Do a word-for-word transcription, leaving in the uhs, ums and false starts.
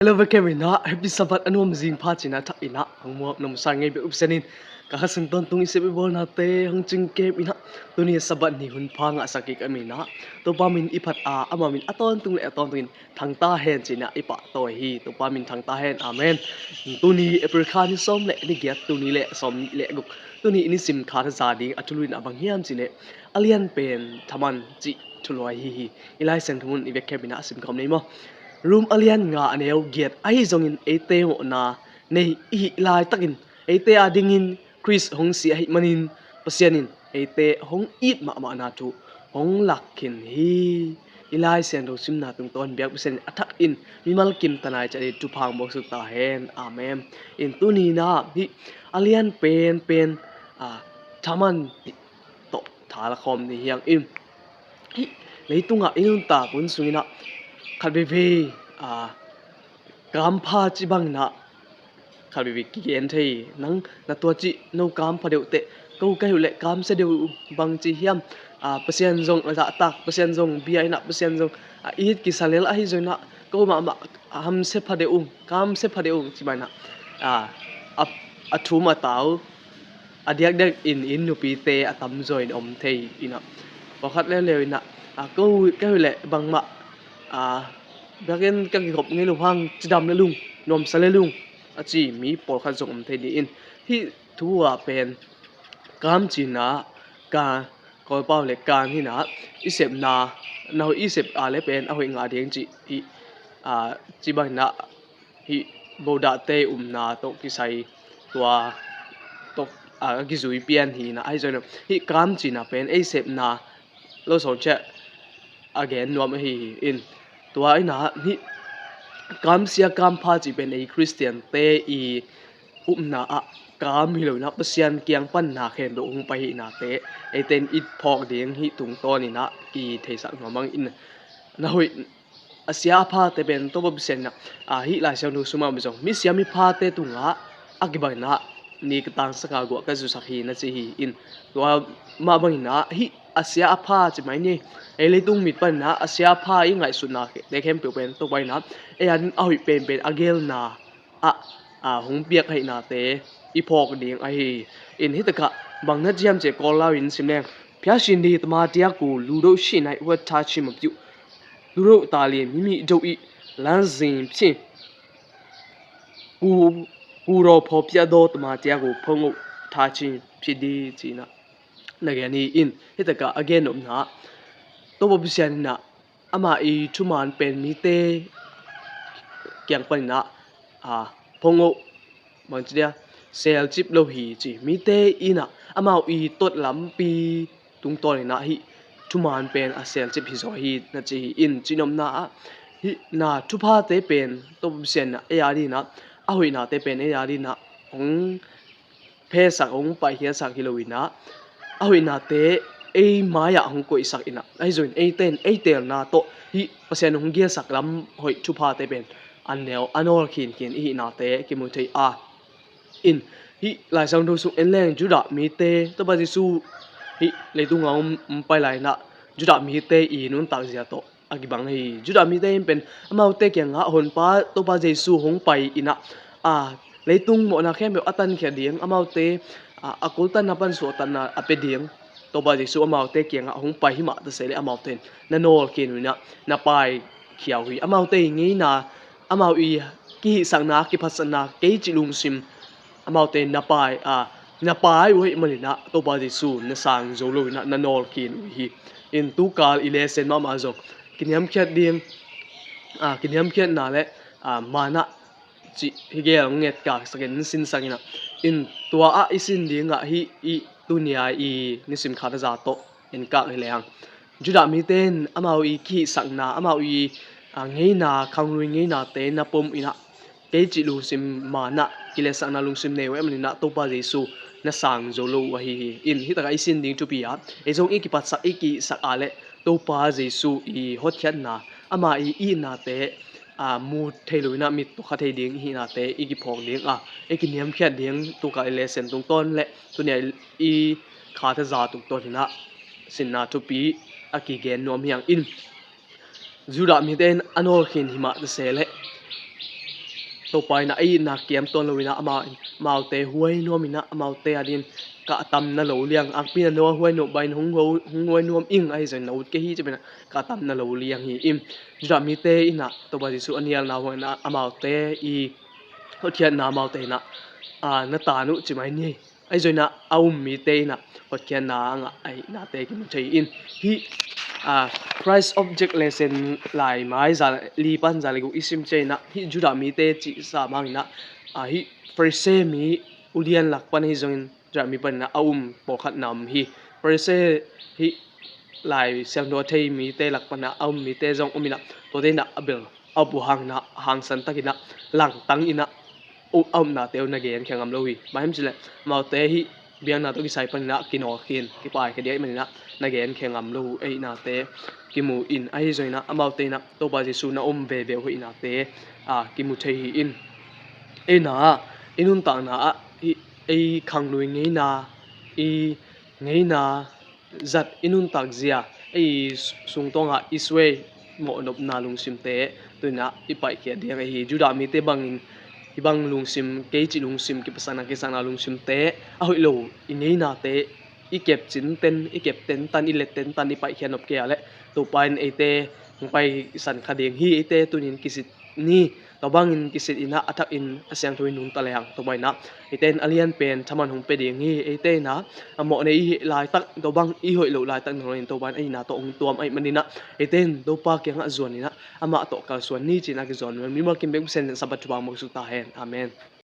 Hello, vekhem in ah, happy Sabbath a nuam zing pha ci-in ah, thak in ah hong muak nuam sa ngei bek uh Pasian in, ka kha sung tawntung i sep i bawlnate hong cingkem in ah, tuni Sabbath ni hun pha ngahsak kik a min ah, Topa min i phat a, ama min a tawntung le a tawntungin thangta hen ci-in ah i pahtawi hi. Topa min thangta hen. Amen. Tuni April kha ni sawm le ni giat, tuni le sawm nih le guk. Tuni i nisim Kha Thaza ding a thulu in ah bang hiam cih leh, a lian pen thaman cih thulu ahi hi. I Lai Siangtho mun i vekhem in ah sim khawm ni maw. Rom a lian nga a neu giat. Ahi zongin eite mawhna nei i hih laitakin eite adingin Khrist hong si ahih manin Pasian in eite hong it mahmahna thu hong lak khin hi. I Lai Siangtho simna tungtawn biak Pasian in a thak in mimal kim tanai ciat in thupha hong buaksuk ta hen. Amen. In tuni in ah hih a lian penpen, a, thaman tawh thala khawm ni hi hang. In hih leitungah i nuntak hun sungin ah khat veivei, a, kampha ci bangin ah khat veivei kigen thei. Nang na tua cih no kampha deuh teh, ko ka hi uh leh kamsia deuh uh bang ci hiam? A, Pasian zong a zahtak, Pasian zong bia in ah, Pasian zong a it kisa lel ahi zongin ah, ko mahmah hamsia pha deuh uh, kamsia pha deuh uh ci bangin ah, a, a, a thum a tau a diakdiak in, in nupite a tamzaw in om thei in ah, pawlkhat leuleu in ah, a, ko ka hi uh leh bangmah, a, biakinn ka kikhop ngei lo hang, cidam le lung, nuamsa le lung a ci mi pawlkhat zong om thei ding in, hih thu ah pen kam ci-in ah, ka Kawlpau le kan hi in ah, i sepna, na hoih i sep a leh pen a hoih ngah ding cih hi, a, ci bangin ah hih Bodahte upna tawh kisai tua tawh, a, a kizui pian hi in ah, ahi zongin ah hih kam ci-in ah pen ei sepna lo sawng ciah a gen nuam ahi hi. In tua in ah hih kamsia kampha cih pen ei Khristiante i upna ah kam hi lo in ah, Pasian kiang pan na khempeuh hong pai hi in ah te, eite in i phawk ding hih tungtawn in ah kitheisak nuam hang. In na hoih a sia a phate pen Topa Pasian in ah, a, hih Lai Siangtho sung mah bang zong, misia miphate tungah a kibang in ah ni ka tangsak a guah ka zusak hi na ci hi. In tua mah bangin ah hih a sia a pha ci mai ni. Ei leitung mit panin ah a sia a pha i ngaihsutnate khempeuh pen Topa in ah ei adingin a hoih penpen a gelna ah, a, hong piak ahihnate i phawk ding ahi hi. In hih takah bang na ci hiam cih leh Kawl lau in sim leng, ဖျားရှင်သည် သမ္မာတရားကို လူတို့ရှေ့၌ ဝှက်ထားခြင်းမပြု၊ လူတို့သာလျှင် မိမိတို့၏ လမ်းစဉ်ဖြင့် ကိုယ်၊ ကိုယ်တော်ဖော်ပြသော သမ္မာတရားကို ဖုံးအုပ်ထားခြင်း ဖြစ်သည် ci-in ah na gen hi. In hih takah a gen nopna, Topa Pasian in ah ama i thuman pen mite kiang panin ah, a, phongawh, bangci dia, selcip lo hi ci. Mite in ah amau i tot lampi tungtawn in ah hih thuman pen a selcip hi zaw hi na ci hi. In cihnopna ah hih na thuphate pen Topa Pasian in ah ei adingin ah, a hoihnate pen ei adingin ah hong phesak, hong paikhiatsak hi lo in ah, a hoihnate ei mai-ah hong koihsak in ah, ahi zongin eite in ei teelna tawh hih Pasian hong gelsak lam hoih thuphate pen a neu, a nawl khinkhin i hihnate kimu thei a. In hih Lai Siangtho sung en leng Judah mite, Topa Jesu hih leitung a hong, hong pai lai in ah Judah mite i nuntak zia tawh a kibang hi. Judah mite in pen amaute kiangah Honpa Topa Jesu hong pai in ah, a, leitung mawhna khempeuh a tankhia ding, amaute, a, a kultanna pan suahtakna a pia ding Topa Jesu amaute kiangah hong pai hi mah ta se leh, amaute in na nawlkhin uh in ah na paikhia uh hi. Amaute i ngeina, amau i kihihsakna, kiphatsakna, kei cih lungsim amaute na pai, a, na pai uh ahih manin ah Topa Jesu na sang zo lo in ah na nawlkhin uh hi. In tukal i lesson mahmah zong kiniamkhiat ding, a, kiniamkhiatna le, a, manna cih hi gel hong ngetkaksak in, sinsak in ah. In tua ah i sin dingah hih i tuni-a i nisim Kha Thaza tawh en kak hi lehang, Judah mite in amau i kihihsakna, amau i, a, ngeina, khanglui ngeinate na pom in ah, kei cih lungsim, manna, kiletsakna lungsim nei uh ahih manin ah Topa Jesu na sang zo lo uh ahi hi. In hih takah i sin ding thupi ah, ei zong i kipatsak, i kihihsak a leh Topa Jesu i hotkhiatna, ama i itnate, a, mu thei lo in ah mit tawh kha thei ding i hihnate i kiphawk ding a, i kiniamkhiat ding, tukal i lesson tungtawn le tuni-a i Kha Thaza tungtawn in ah sinna thupi a kigen nuam hi hang. In Judah mite in a nawlkhin hi mah ta se leh, Topa in ah ei itna kiam tuan lo in ah amau in, amaute huai nuam in ah amaute adingin kahtamna lo liang, angpi na no a huai nuam bangin hong huai, hong huai nuam ing, ahi zongin na ut kei hi ci-in ah kahtamna lo liang hi. In Judah mite in ah Topa Jesu a nialna huai in ah amaute i hotkhiatna amaute in ah, ah, na tan uh ci mai ni. Ahi zongin ah a um mite in ah hotkhiatna a ngah ahihnate kimu thei in. Hih, ah, Christ Object Lesson lai mai za li pan za le guk i sim ciang in ah hih Judah mite cih sam hang in ah, ah, hih Pharisee mi ulian lak pan ahi zongin Judah mi pan in ah a um pawlkhat na om hi. Pharisee hih Lai Siangtho a thei mite lak pan in ah a um mite zong om in ah, tuate in ah a bel a up uh hang in ah hangsan tak in ah langtang in ah a upnate uh na genkhia ngam lo hi. Bang hiam cih leh amaute hih biakna tawh kisai pan in ah kinawlkhia in kipaikhia ding ahih man in ah na genkhia ngam lo uh ahihnate kimu in, ahi zongin ah amaute in ah Topa Jesu na om veve uh ahihnate, ah, kimu thei hi. In ei na, i nuntakna ah hih ei khanglui ngeina, i ngeina zat i nuntak zia, ei sungtawngah i suai mawhnopna lungsimte tu in ah i paihkhiat ding ahi hi. Judah mite bangin hih bang lungsim, kei cih lungsim, kipasakna kisakna lungsimte, a hoih lo i ngeinate i kep cinten, i kep tentan, i let tentan i paihkhiat nop kei a leh Topa in eite hong paisan kha ding hi. Eite tuni in kisit ni, tua bangin kisit in ah a thak in a siangtho in nungta leng Topa in ah eite in a lianpen thaman hong pia ding hi. Eite in ah a mawhnei i hih laitak, tua bang i hoih loh laitak nangawn in Topa in a itna tawh hong tuam ahih man in ah eite in Topa kiangah zuan in ah amah tawh kalsuan ni ci-in a kizawn mimal kim bek Pasian in Sabbath thupha hong suk ta hen. Amen.